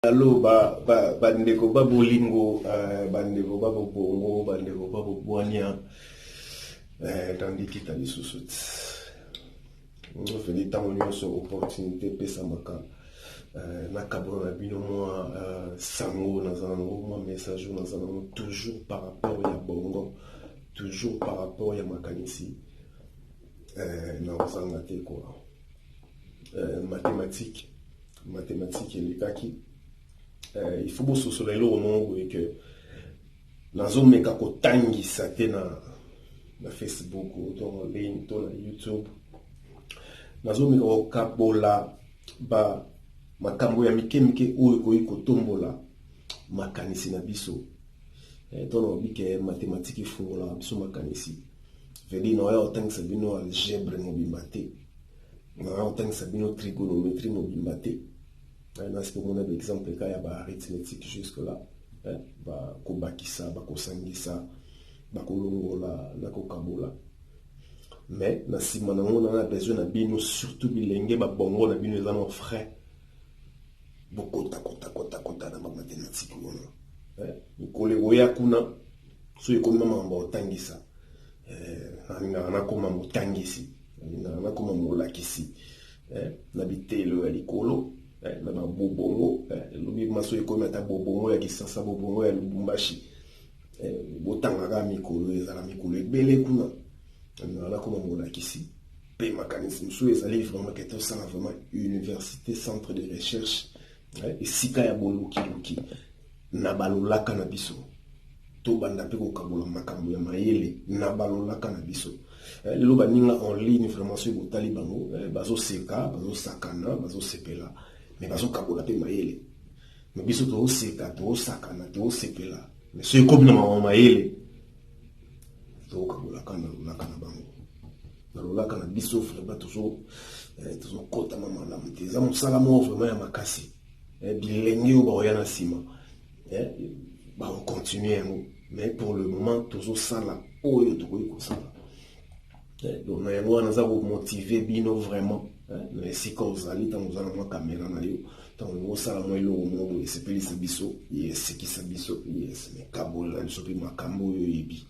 Alo ba ba bandeko ba bolingo bandeko ba bobongo bandeko ba bobwania nandikita lisusu ofeli ntango nyonso opportunité epesamaka nakabola na bino mwa sango naza nango mwa message oyo naza nango toujours par rapport ya bongo, toujours par rapport ya makanisi nakozanga te quoi. Mathématique, mathématique elekaki. Il faut bososola eloko moko boye ke nazomeka kotangisa te na Facebook to en ligne to na YouTube. Nazomeka kokabola ba makambo ya mike mike oyo ekoki kotombola makanisi na biso. To nalobi ke mathématique efungolaka biso makanisi, vedi na oya kotangisa bino algèbre mobimba te, na kotangisa bino trigonométrie mobimba te. Nasi komona baexemple ka ya baarithmétique jusque là, bakobakisa, bakosangisa, bakolongola na kokabola. Mais na nsima nango na besoin na bino, surtout bilenge babongo na bino eza mo frais, bokota kota kota kota na bamathématique wana. Mikolo ekoya kuna so ekomi na makambo ya kotangisa, nalingaka nakoma motangisi, nalingaka nakoma molakisi na bitelo ya likolo, na babobongo. Elobi maso ekomi ata bobongo ya Kisasa, bobongo ya Lubumbashi, botangaka mikolo ezala mikolo ebele kuna. Nalingaka nakoma molakisi mpe makanisi mosusu ezali vraiment ke tosala vraiment université, centre de recherche, esika ya bolukiluki na balolaka na biso. Tobanda mpe kokabola makambo ya mayele na balolaka na biso. Lelo baninga en ligne vraiment, soki botali bango, bazoseka, bazosakana, bazosepela, mais bazokabola mpe mayele. Mais biso tozoseka, tozosakana, tozosepela, mais soki ekomi na makambo mayele, tokokabolaka na lolaka na bango, na lolaka na biso vraiment tozokɔtama malamu te. Eza mosala moko vraiment ya makasi. Bilenge oyo bakoya na nsima bakocontinue yango, mais pour le moment tozosala oyo tokoki kosala. Donc na yango wana naza komotive bino vraiment na esika ozali, ntango oza na mwa kamera na yo, ntango olingi osala mwa eloko moko boye, esepelisa biso, esekisa biso, yes, mais kabolela biso mpe makambo oyo oyebi.